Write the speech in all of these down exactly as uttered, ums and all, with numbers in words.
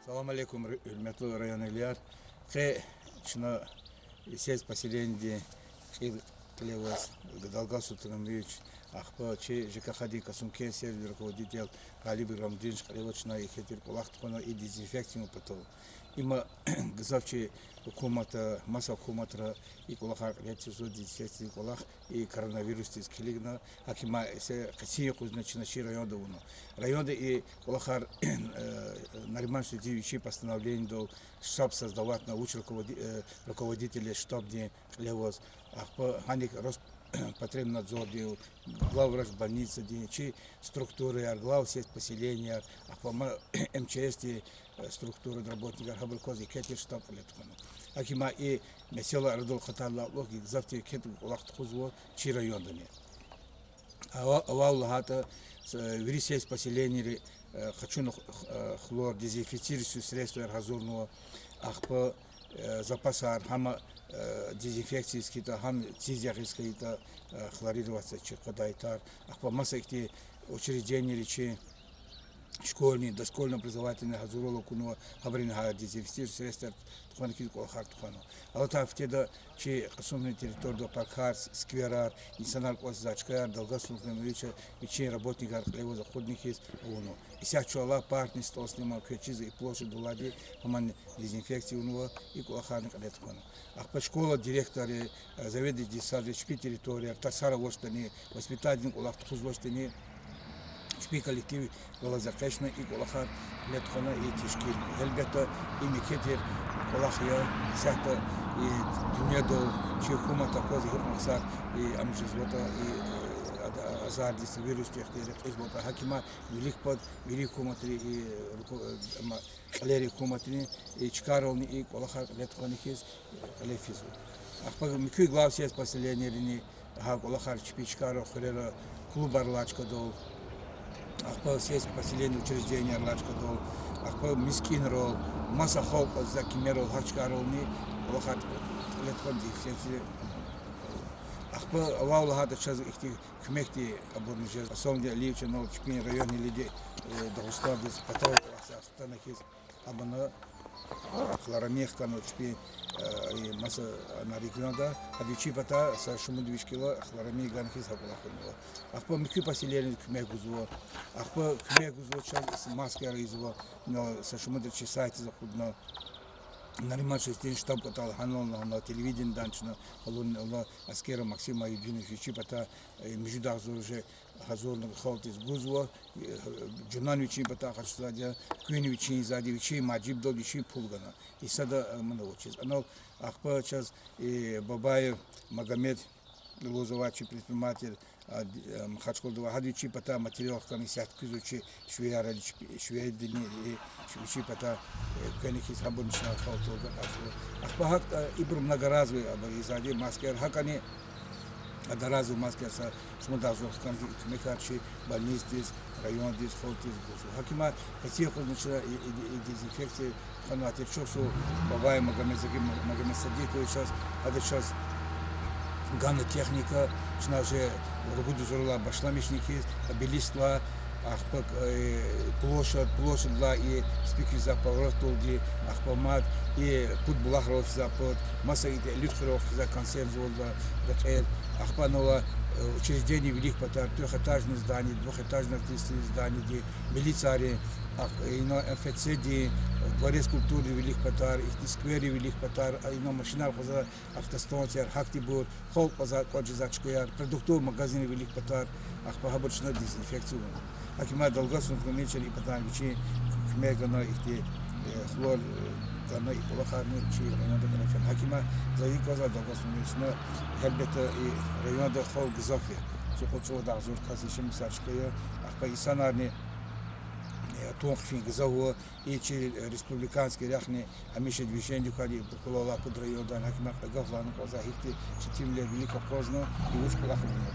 Салам алейкум, гьуьрметлу районэгьлияр. Къе чна сельское поселениедин кьил кьиле аваз Далгатсултангьамович, ахпа чи ЖКХ-дин Касумкент сервисдин руководитель Гъалиб Играмудинович кьиле аваз чна еке тир кӀвалах тухвана и дезинфекциядин патал. Има гзаф чи гьукуматда, маса гьукуматра и кӀвалахар кьиле туьзва, дезинфекциядин кӀвалах, и коронавирусдиз килигна, гьакимар иса къенин юкъузни чна чи районда авуна. Районда и кӀвалахар, э, Нариман Шуьтиевич вичин постановлениедал штаб создаватьна, вуч руководи-, э, руководитель я штабдин кьиле аваз, ахпа гьаник Роспотребнадзордин, главврач больницадин, чи структураяр, глава сельских поселенияр, ахпа МЧС-дин, э, структурадин работникар, гьабур кваз еке тир штаб кьиле тухвана. Гьакимар и месэла арадал акъатайдалай кьулухъ гзаф тир еке тир кӀвалах тухузва чи райондани. Ава-, авай лагьайтӀа, вири сельских поселениейри, э, къачуна х-, х-, э, хлор, дезинфицирующие средстваяр гьазурнава, ахпа, э, запасар, гьам, э, дезинфекциядиз хьайитӀа, гьам циз ягъиз хьайитӀа, э, хлорироваться чи къведай тар, ахпа маса ихьтин учреждениейри чи школьный, дошкольный образовательный гьазурвал акунва, гьабуру гьа дезинфицирующие средстваяр тухвана хьиз кӀвалахар тухванва. Алатай гьафтеда чи Кьасумхуьруьн территорияда паркар, с-, скверар, инсанар кӀватӀзавай чкаяр Далгатсултангьамович вичин работникар кьиле аваз акъудна хьиз авунва. Исятда чун алай паркни СтӀал Сулейманан квез чизва, и площадь алайди, гьамни дезинфекция авунва, и кӀвалахарни кьиле тухвана. Ахпа школадин директорри, э, заведующий детсадри чпин территорияр, тарсар авачтӀани, воспитательный кӀвалах тухузвачтӀани, чпин коллектив галаз экъечӀна и кӀвалахар кьиле тухвана, и тешкилна. Гьелбетда, им еке тир кӀвалах я, исятда и дуьньядал чи гьукуматда акваз гьикьван ксар и ам жезватӀа, и, э, ад-, азардиз, вирусдихъ рекьизватӀа, гьакимар вилик пад, вири гьукуматри, и руко-, э, ама, кьилерин гьукуматни и чкайрални и кӀвалахар кьиле тухвана хьиз, э, кьиле физва. Ахпа муькуь глава сельских поселениейрини гьа кӀвалахар чпин чкайра, хуьрера, клубар алай чкадал, ахпа сельских поселений учрежденияр алай чкадал, ахпа мискӀинрал, маса халкь кьватӀзавай кимерал, гьа чкайрални кӀвалахар кьиле тухвана дезинфекция. Ахпа авай лагьайтӀа чаз ихьтин куьмекди абурни жез. Асамди Алиевич анал чпин райондин лидер, э, Дагъустандиз патав кӀвалахзавай хтана хьиз, абуна хлорамин хкана чпин, э, и маса ана регионда, гьада вичин патай са шумуд виш кило хлорамин гана хьиз гьа кӀвалах авунва. Ахпа муькуь поселениейриз куьмек гузва. Ахпа куьмек гузва чаз, маскаяр ийизва, ну, са шумудра чи сайтдиз акъудна. Нариман Шуьтиевидин штаб кӀватӀал гьанал, гьанал телевидениедани чна къалурнава, Аскеров Максим Майудинович вичин патай, э, муьжуьд агъзур уже гьазурна халкьдиз гузва, э, жунан вичин патай къачузвайди я, куьн вичин ийизвайди, вичин мажибдал вичин пул гана. И сада, э, ман авачиз. Анал ахпа чаз, э, Бабаев Магомед лугьузвай чи предприниматель, а, ди-, а, Махачкъалада авай, гьада вичин патай материал хкана исятда куьзва чи швеярал, чи швейдини, э, чи вичин патай, э, квена хьиз гьабурни чна халкьдал агакьарзава. Ахпа гьакӀ, а, ибур многоразовый, абур ийизвайди маскаяр, гьакӀни одноразовый маскаяр са шумуд агъзур хкана хьиз куьмекар чи больницадиз, райондиз, халкьдиз гузва. Гьакимар къенин юкъузни чна и, и, и дезинфекция тухванвай тир. Чухсагъул Бабаев Магомед-, Магомедсадикович, чаз, гьада чаз гана техника, чна уже ругуд агъзурдилай башламишна хьиз, обелискдилай, ахпа, э, площадь, площадьдилай и Спиквилдин поворотдалди, ахпа мад и пуд булахрал физвай пад, маса и Элитхуьрел физвай консервный заводдилай рекьел, ахпа анал, э, учреждение вилик патар, трёхэтажный здание, двухэтажный административный зданиеди, милициядин, а, ина МФЦ-дин, дворец культуры вилик патар, ихьтин скверар вилик патар, а, ина машинар къвезвай автостанцияяр, гьахьтинбур, халкь къвезвай, кӀватӀ жезвай чкаяр, продуктовый магазинар вилик патар, ахпа гьабур чна дезинфекция авуна. Гьакимар Далгатсултангьамовича и патай вичин куьмек гана, ихьтин, э, хлор, э, гана, и кӀвалахарни чи районда гана фена. Гьакимар, за икӀ кӀанзава Далгатсултангьамович, ну, гьелбетда, и районда халкь гзаф я. ЦӀукьуд-цӀувад агъзур кас яшамиш жезвай чка я. Ахпа инсанарни, э, тун хъфин гзаф ава, и чи республиканский рехъни гьамиша движениедик квайди я, кьулухъ алай пуд районда, гьакимар гаф лагьана кӀанзава, гьихьтин четинвилер вилик акъвазна, и вуч кӀвалах авуна.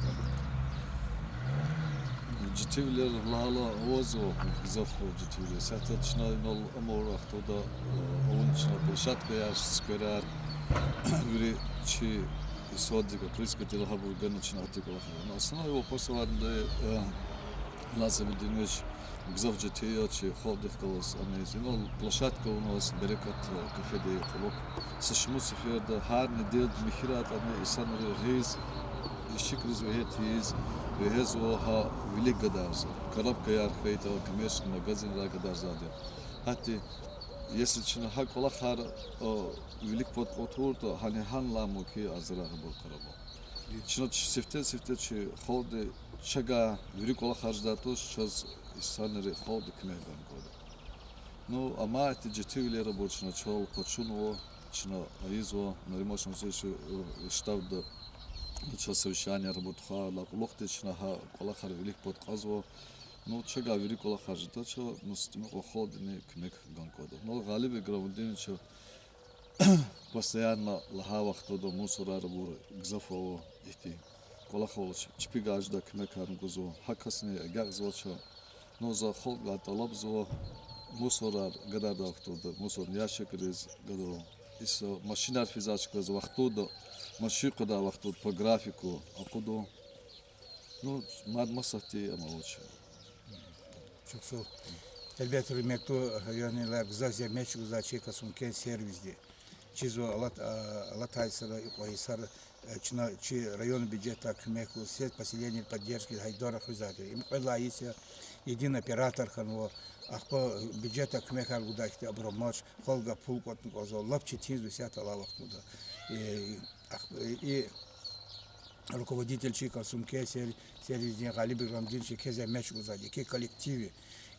Четинвилер лагьайла авазва, гзаф четинвилер. Исятда чна инал амай вахтунда, э, авуна чна площадкаяр, скверар, вири чи исятда покрытиедал гьабур гана чна гьахьтин кӀвалахар. Ну, основной вопрос авайди, э, Назимудинович, Гзаф жети я чи халкьдихъ галаз ам ийиз. Инал площадка авунваз Берекат, э, кафеди кьулухъ. Са шумуд сеферда гьар неделя михьи ятӀани инсанри гъиз, ишикриз вегьет ийиз, вегьезва гьа вилик гадарзава. Коробкаяр хьайитӀа, коммерческий магазинрай гадарзавайди я. Гьатта, если чна гьа кӀвалахар, э, вилик пад кьур тавуртӀа, гьанай гьанлай мумкин азарар гьабур къарагъда. Чна чи сифте-сифте чи халкьди чавай вири кӀвалахар жедай туш, чаз инсанри халкьди куьмек гана кӀанда. Ну, амма ихьтин жетивилер абур чна чал къачунва, чна ийизва, Нариман Шамсуевич, э, штабда чаз совещанияр гьабур тухвайла, кьулухъди чна гьа кӀвалахар вилик пад кьазва. Ну, чавай вири кӀвалахар жедача, ну, са тӀимикьван халкьдини куьмек гана кӀанда. Ну, Гъалиб Играмудинович постоянно лагьай вахтунда мусорар абур гзаф ава, ихьтин кӀвалахал чпи гажда куьмекарни гузва, гьа касни агакьзавач. Ну, за халкьдивай тӀалабзава, мусорар гадардай вахтунда мусорный ящикриз гадарун. Иса машинар физвай чкадиз вахтунда, машин къведай вахтунда по графику акъудун. Ну, мад масатди ам авач. Чухсагъул. Гьелбетда, гьуьрметлу районныйлар, гзаф зегьмет чӀугвазвай чи Касумкент сервисди. Чизва алат-, а, алатай йисара, икьван йисара, э, чна чи район бюджетдай куьмек гуз, сез поселенийри поддержка гьайдара хуьзвайди. Им кьвед лагьай йис я, единый оператор хьанва, ахпа бюджетдай куьмекар гудай хьтин абур амач, халкьдивай пул кӀватӀна кӀанзава, лап четинзава исятда алай вахтунда. Э, ахпа, и руководитель чи Касумкент сер-, сервисдин Гъалиб Играмудинович квез зегьмет чӀугвазвайди, квез коллектив я.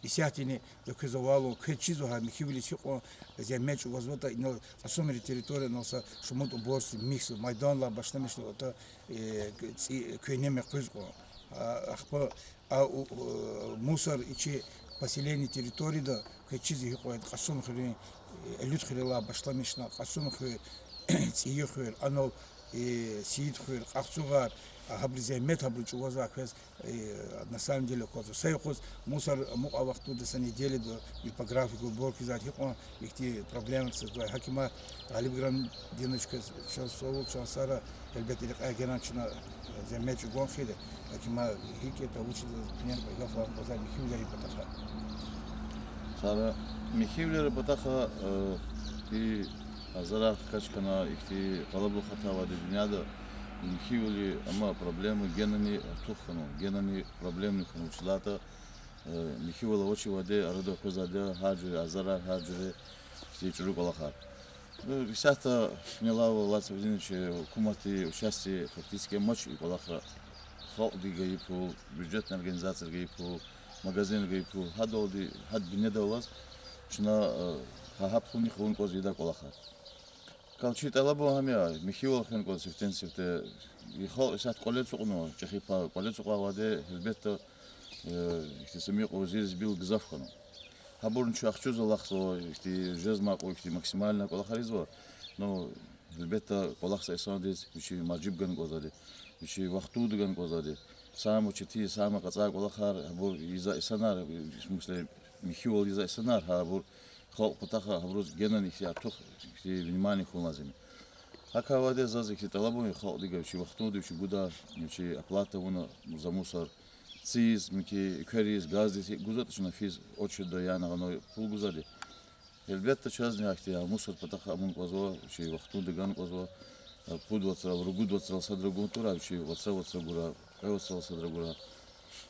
Исятдани за квез валай квез чизва гьа михьивилиз гьикьван зегьмет чӀугвазватӀа, инал Касумрин территорияда инал са шумуд уборщица михьзава, майдандилай башламишна ата, э, ци-, куьгьне мехъерин кьван. А, ахпа, а, у, у, мусор и чи поселенийрин территорияда квез чизва гьикьван Касумхуьруьн, э, Элюдхуьрелай башламишна, Касумхуьр, ЦӀийи хуьр, анал, э, Сийидхуьр, Кьахцугъар, а, гьабуру зегьмет, гьабуру чӀугвазвай квез, э, на самом деле квазва. Са юкъуз мусор амукьай вахтунда са неделяда типографику уборка ийизвайди гьикьван ихьтин проблема сазвай. ГьакӀ им, Гъалиб Играмудинович, квез чан сагъул, чан сагърай, гьелбетда, рекьяй генани чна, э, зегьмет чӀугван хьайиди. ГьакӀ им, гьикӀ ятӀа, вучиз куьне гаф лагьана кӀанзаватӀа михьивилерин патахъай? Сагърай, михьивилерин патахъай, э, и азарар хкаж хьана, ихьтин къалабулух атайвайди дуьньяда, михьивиле ам проблема генани артух хьанва, генани проблемный хьанва, вучиз лагьайтӀа, э, михьивал авачирвал арада къвезвайди я гьар жуьре азарар, гьар жуьре ихьтин чӀуру кӀвалахар. Ну, исятда куьне лагьайвал, Алла цавуз, чи гьукуматди участие фактически амач и кӀвалахра. Халкьди гайи пул, бюджетный организацияр гайи пул, магазинар гайи пул, гьадалди, гьа бинедаллаз чна, э, гьа, гьа пулни хъувун кӀанзава идай кӀвалахар. ГьакӀ чи тӀалабун гьам я, михьивал хвена кӀанзава сифтени-сифте. И халкь исятда кӀвале ацукьнава, чӀехи пай кӀвале ацукьайвал, гьелбетда, э, ихьтин са мукьва-зирзибил гзаф хьанва. Гьабурни чун ахчуз алахъзава, ихьтин жезмай кьван, ихьтин максимальный кӀвалахар ийизва. Ну, гьелбетда, кӀвалах са инсандиз вичи мажиб гана кӀанзавайди, вичи вахтунда гана кӀанзавайди. Самый четин, самый кьацӀай кӀвалахар, гьабур ийизвай инсанар, в смысле, михьивал ийизвай инсанар, гьабур халкь патахъай, гьабуруз генани ихьтин артух, ихьтин внимание хьун лазим я. ГьакӀ авайди заз ихьтин тӀалабун я халкьдивай, вичи вахтунда вичи гуда, вичи оплата авуна за мусор, цӀийиз, муькуь эквериз, газдиз, гьикӀ гузватӀа чна физ, очередда яна гъана пул гузвайди. Гьелбетда, чазни гьахьтин я, мусор патахъай амун кӀанзава, вичи вахтунда гана кӀанзава, пуд вацрал, ругуд вацрал садра гун турай, вичи вацра-вацра гурай, кьве вацрал садра гурай.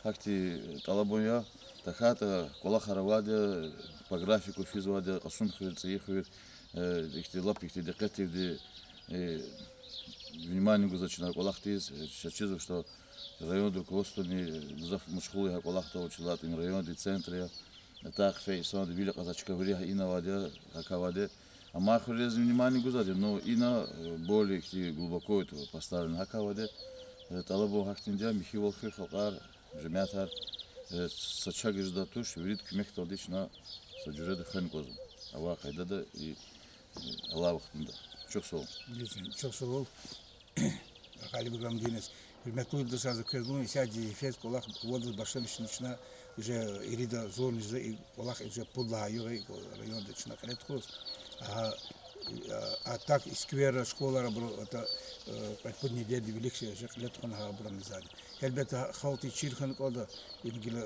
Гьахьтин тӀалабун я, тахьайтӀа кӀвалахар авайди я, по графику физвайди я, Кьасумхуьр, ЦӀийи хуьр, э, ихьтин лап ихьтин дикъетдивди, э, внимание гузвай чна кӀвалахдиз, э, чаз чизва, что райондин руководствони гзаф машгъул я гьа кӀвалахда, вучиз лагьайтӀа им райондин центр я. Атай хъфей инсанди вил акьазвай чка вири гьа ина авайди я, гьакӀ авайди я. Амай хуьреризни внимание гузвайди я, но ина, э, более ихьтин глубоко это поставлено, гьакӀ авайди я. Э, тӀалабун гьахьтинди я, михьивал хуьх, халкьар, жемятар, э, са чаг жедай туш, вирида куьмекдалди чна са жуьреда хвена кӀанзава. Авай къайдада и, э, алай вахтунда. Чухсагъул. Чухсагъул. Гъалиб Играмудинович, гьуьрметлу юлдашар, за квез лугьун, исятда йифиз кӀвалах авайдаз башламишна чна, уже ирид зурни жезва и кӀвалах, уже пуд лагьай югъ я и районда чна кьиле тухуз. А, а так и скверар, школар абуру, ата, э, кьвед-пуд неделяда вилик жез кьиле тухуна гьабурун мизани. Гьелбетда, халкьдиз чир хьана кӀанда, им гила,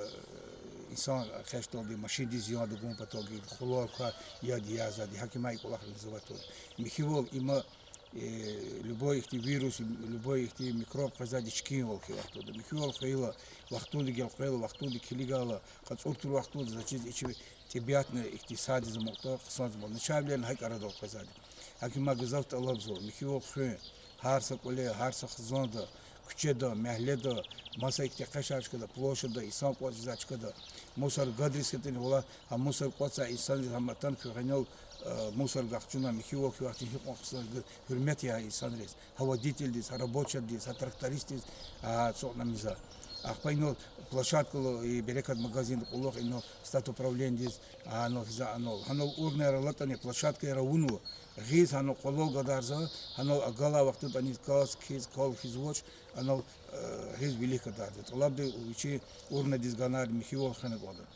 э, инсан экъечӀдалди машиндиз зиян гун патал гила хулар квай яд язавайди, гьакимай и кӀвалахрин заватур. Михьивал има, э, любой ихьтин вирус, любой ихьтин микроб къвезвайди чкинвал хьи вахтунда. Михьивал хвейила, вахтунда гелкъвейила, вахтунда килигайла, кьацӀуртур вахтунда, заз чиз ичи тӀебиатни ихьтин садиз амукьда, хъсандиз амукьда. Начагъ вилерна гьакӀ арадал къвезвайди. Гьакимай гзаф тӀалабзава, михьивал хуьн, гьар са кӀвале, гьар са хизанда, куьчеда, мягьледа, маса ихьтин экъечӀай чкада, площадда, инсан кӀватӀ жезвай чкада, мусор гадриз хьайитӀани, валлагь, гьа мусор кӀватӀзавай инсанриз гьам атана куьгъенел, э, мусор гахчуна, михьивал хьи вахтунда гьикьван хъсан г-, гьуьрмет я гьа инсанриз, гьа водительдиз, гьа рабочийдиз, гьа трактористдиз, гьа ацукьна миза. Ахпа инал площадкал, и Берекат магазинда кьулухъ инал статуправлениедиз, гьанал хьиз, анал, гьанал урнаяр алатӀани, площадкаяр авунва, гъиз гьанал къвалал гадарзава, гьанал агалай вахтунда аниз кас хьиз, кал хьизвач, анал, э, гъиз вилик гадарзава. ТӀалабда вичи урнадиз ганар михьивал хвена кӀанда.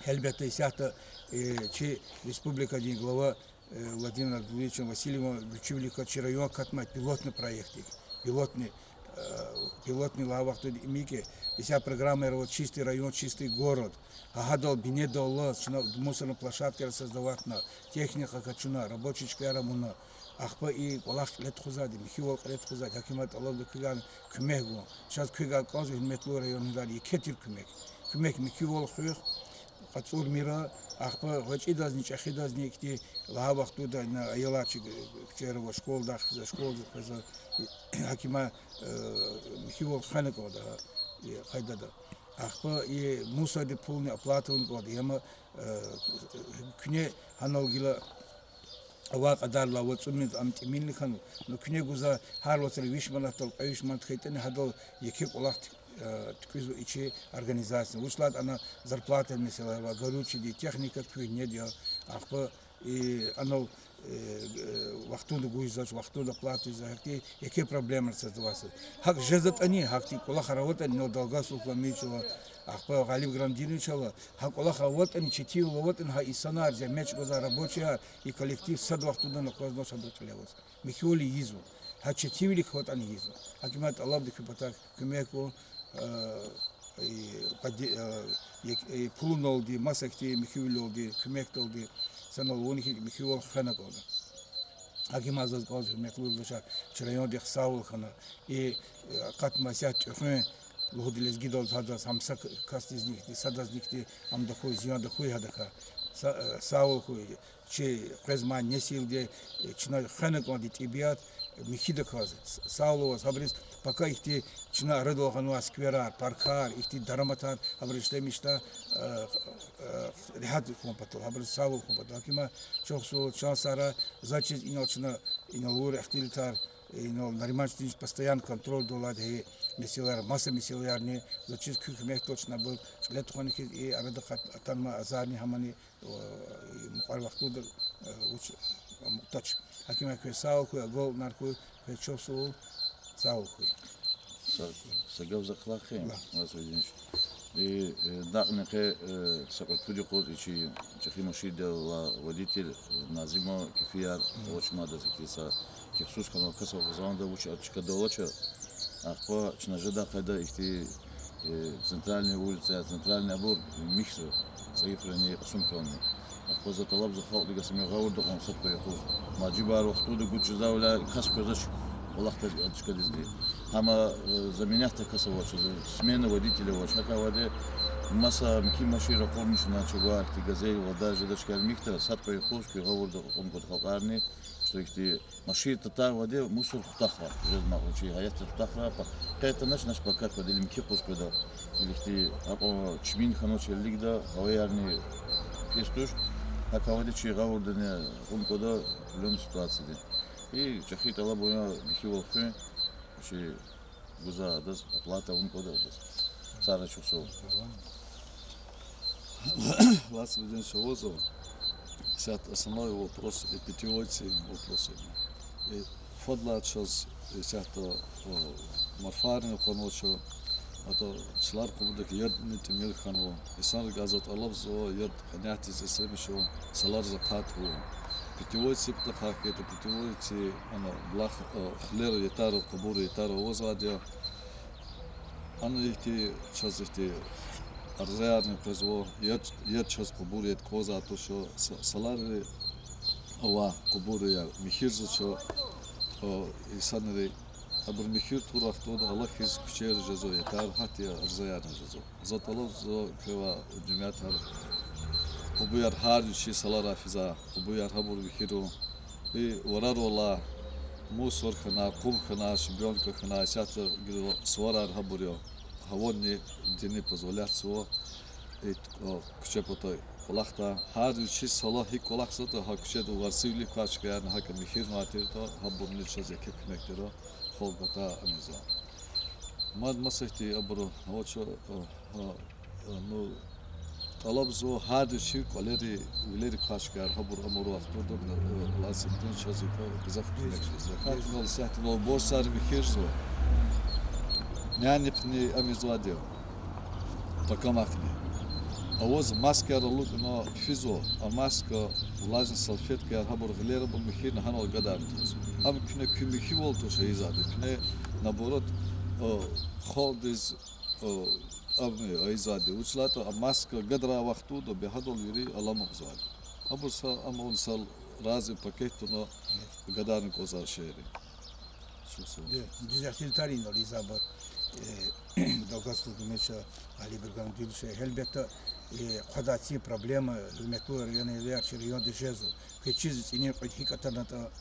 Гьелбетда, исятда, э, чи республикадин глава, э, Владимир Абдуллович Васильеван гуьчуьвилик чи район катмай пилотный проектдик, пилотный, э, пилотный лагьай вахтунда им я хьи, исятда программаяр ава «Чистый район, чистый город». Гьа гьадал бинедаллаз чна мусорный площадкаяр создаватьна, техника къачуна, рабочий чкаяр амуна. Ахпа и кӀвалах кьиле тухузвайди, михьивал кьиле тухузвайди, гьакимай тӀалабда квевай куьмек гун. Чаз квевай кӀанзава, гьуьрметлу райондин гьалар, еке тир куьмек. Куьмек михьивал хуьх, кьацӀурмир, ахпа гъвечӀидазни, чӀехидазни ихьтин лагьай вахтунда ина аялар чи куьчеяр ава, школадай хквезва, школадиз хквезва, гьакимай, э, михьивал хвена кӀанда гьа, э, къайдада. Ахпа и мусордин пулни оплата авуна кӀанда, яма, э, куьне гьанал гила авай кьадарла вацӀун мез ам тӀимил хьанва, ну, куьне гузвай гьар вацра виш манатдал, кьве виш манат хьайитӀани, гьадал еке кӀвалах, э, туькӀуьрзава и чи организациядин. Вуч лагьайтӀа ана зарплата месэла ава, горючийди, техника куьгьнеди я, ахпа и анал, э, э, вахтунда гуз жезвач, вахтунда оплата жезвач, гьахьтин еке проблемаяр сазвайди. ГьакӀ жезватӀани, гьахьтин кӀвалахар аватӀани, ну, Далгатдин Султан Мичила, ахпа Гъалиб Грамдиновичала, гьа кӀвалахар аватӀани, четинвал аватӀани, гьа инсанар, зегьмет чӀугвазвай рабочияр, и коллектив сад вахтунда акъвазнавач абурун кьиле аваз. Михьивал ийизва. Гьа четинвилик хьайитӀани ийизва. Гьакимай тӀалабда куь патав куьмек гун, э, и, поде-, э, як-, и, пулуналди, маса ихьтин михьивилелди, куьмекдалди, санал вуна хьи михьивал хвена кӀанда. Гьакимай заз кӀанзава, гьуьрметлу юлдашар, чи райондихъ сагъвал хьана, и, э, акъатнавай исятда тӀуьхуьн лугьуди лезгидал гьадаз, гьа маса к-, касдизни ихьтин, садазни ихьтин, ам тахьуй, зиян тахьуй гьадакай. Са-, э, сагъвал хьуй, чи къвезмай несилди, э, чна хвена кӀанда тӀебиат, э, михьидаказ, с-, сагъвал аваз, гьабуруз пака ихьтин чна арадал гъанвай скверар, паркар, ихьтин дараматар, гьабур ишлемишда, э, э, регьят хьун патал, гьабуруз сагъвал хьун патал. Гьакимай чухсагъул, чан сагърай, заз чиз инал чна, инал авур ихтилатар, инал Нариман Читинович постоянно контрольда алайди гьа месэлаяр, маса месэлаярни, заз чиз куь куьмекдал чна абур кьиле тухвана хьиз, и арада къат-, атанвай азарни гьамани, э, и мукьвара вахтунда, э, вуч амукьдач. Гьакимай квез сагъвал хьуй, агалкьунар хьуй, квез чухсагъул, сагъвал хьуй. Са, са гаф за кӀвалахин, Василий Владимирович. И, э, накьни къе, э, са кьве пуд юкъуз и чи чӀехи машиндилай водитель, э, Назима кефияр авач мад, адаз ихьтин са кефсуз хьанвай кас ава, хизанда вуч а чкадал авач. Ахпа чна жедай къайда ихьтин, э, центральный улица, центральный абур михьзава, ЦӀийи хуьрени, Кьасумхуьрени. Ахпа за тӀалабзава халкьдивай са муьгъ гъавурда кьун, са пай юкъуз. Мад жибар вахтунда гуз жезвайвиляй кас къвезвач кӀвалахдай чкадизни. Гьам, э, заменятдай кас авач, смена водителя авач. ГьакӀ авайди маса михьи машин ракъурни чна чавай, ихьтин Газель, Лада жедай чкаяр михьда, са пай юкъуз куь гъавурда кьун кӀанда халкьарни, что ихьтин машин татайвайди мусор хутахрай, жезмай вуч гьаятда хутахрай, къе атанач, значит, пакатвайди или михьи юкъуз къведа, или ихьтин акьван чимин хьанвач, или лигда, гьаваярни пис туш, гьакӀ авайди чи гъавурдани кьун кӀанда пулун ситуацияди. И чӀехи тӀалаб я михьивал хуьн, чи гузвай адаз оплата авун кӀанда адаз. Сагърай, чухсагъул. Василий Владимирович, авазва. Исятда основной вопрос и питьевой ци вопрос я. И фадлай чаз исятда, э, марфарни къванвач, атӀа чилер къубудик ярдни тӀимил хьанва. Инсанрикай за тӀалабзава ярд къенятдиз эсемишун, салариз акъатун. Питьевой ци патахъай хьайитӀа, питьевой ци, ана, булах, э, хилер ятар, къубур ятар авазвайди я. Ана ихьтин чаз ихьтин Арзаярни къвезва, яд, яд чаз къубур, яд кӀанзавай туш, са-, саларри ава къубурар, михьирзава, о, инсанри, абур михьир тур вахтунда алахьиз куьчейра жезва, ятар гьатта арзаярни жезва. За тӀалабзава квевай жемятар, къубуяр гьар вичин саларай физва, къубуяр гьабур михьирун. И варарвал, мусор хьана, къум хьана, щебёнка хьана, исятда гила суварар гьабур я. Гьавадни дини позволятзава и, о, куьче патай кӀвалахда. Гьар вичин сала гьикӀ кӀвалахзаватӀа, гьа куьчеда варцивилик квай чкаярни гьакӀ михьирнавай тиртӀа, гьабурни чаз еке куьмек тир, халкь гатӀа амизва. Мад маса ихьтин абур авач, а, а, ну, тӀалабзава гьар вичин кӀвалери, вилери квай чкаяр, гьабур амур вахтунда, а, лазим тир чаз икӀ гзаф куьмек жез. Закатунал, исятда инал борсар михьирзава. Нянихъни амизвайди я, пакамахъни. Аваз маскаяр алукӀна физва, а маска, влажный салфеткаяр, гьабур гъилера абур михьирна гьанал гадарна туш. Ам куьне куь михьивал туш ийизвайди, куьне, наоборот, а, халкьдиз, а, ам ийизвайди. Вучиз лагьайтӀа а маска гадарай вахтунда бегьадал вири аламукьзавайди. Абур са, ам инал разный пакетдал гадарна кӀанзавай шейэр я. Дуьз ихтилатар инал ийизвайбур, э, Далгатзавай Гьамиша, Алибирганвилши, гьелбетда, э, хъвадай ци проблема, гьуьрметлу районвияр, чи районда жезва. Квез чизва цӀинин кьуьд гьикӀ атанатӀа,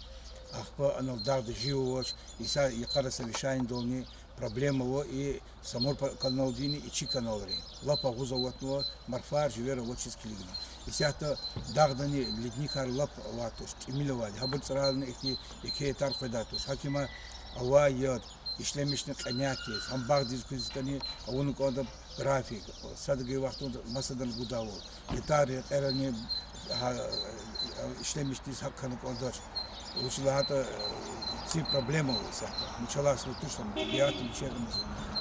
ахпа анал дагъда жив авач, иса йикъара совещаниедални проблема ава и Самур па-, каналдини, и чи каналри. Лап агъуз аватнава, марфар, живер авачиз килигна. Исятда дагъдани ледникар лап авай туш, тӀимил авайди. Гьабур цӀрални ихьтин еке ятар къведай туш. ГьакӀ им авай яд, ишлемишна кьенятдиз, гьам багъдиз куьз ятӀани авуна кӀанда график, садгьи вахтунда масадан гудайвал. Ятар рекьерани, гьа, ишлемишдиз гьакӀ хьана кӀандач. Вучиз лагьайтӀа, э, ци проблема ава исятда. Началасна туштӀа, табиатни чирна.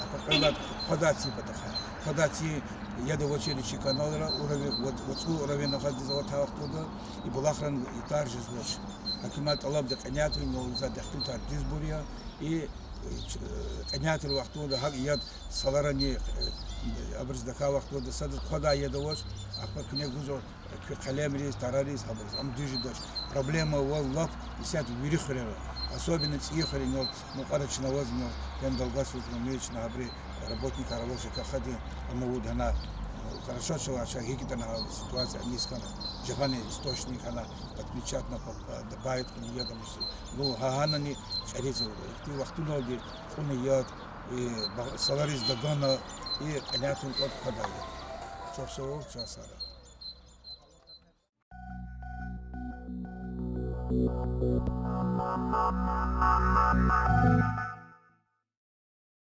Ахпа кьвед лагьай хъвадай ци патахъай. Хъвадай ци яд авачир чи каналра, уровень, вад-, вад-, цӀу уровень ахъайдиз аватай вахтунда, и булахран ятар жезвач. ГьакӀ им тӀалабда кьенятри, ну, за дехтунтар дуьзбур я, и, э, ч-, э, кьенятри вахтунда гьакӀ яд саларани, э, абуруз тахьай вахтунда садаз хъвадай яд авач, ахпа куьне гузва, э, куь къелемриз, тарариз, гьабуруз. Ам дуьз жедач. Проблема ава лап исятда вири хуьрера. Особенно ЦӀийи хуьре, ну, мукьвара чна аваз, ну, фена Далгатзавай Гьамиша, чна гьабуру работникар аваз ЖКХ-дин, ам авуд гьана, ну, хорошо чалай ча гьикӀ ятӀани гьа ситуация аниз хьана, жагъани источник хьана, подключать на, по-, добавить хьун яд амиз. Ну, гьа-, гьанани кьериз ава. Ихьтин вахтуналди кьуна яд, и, ба-, салариз тагана, и кьенятун кӀватӀ хъвадай яд. Чухсагъул, чан сагърай.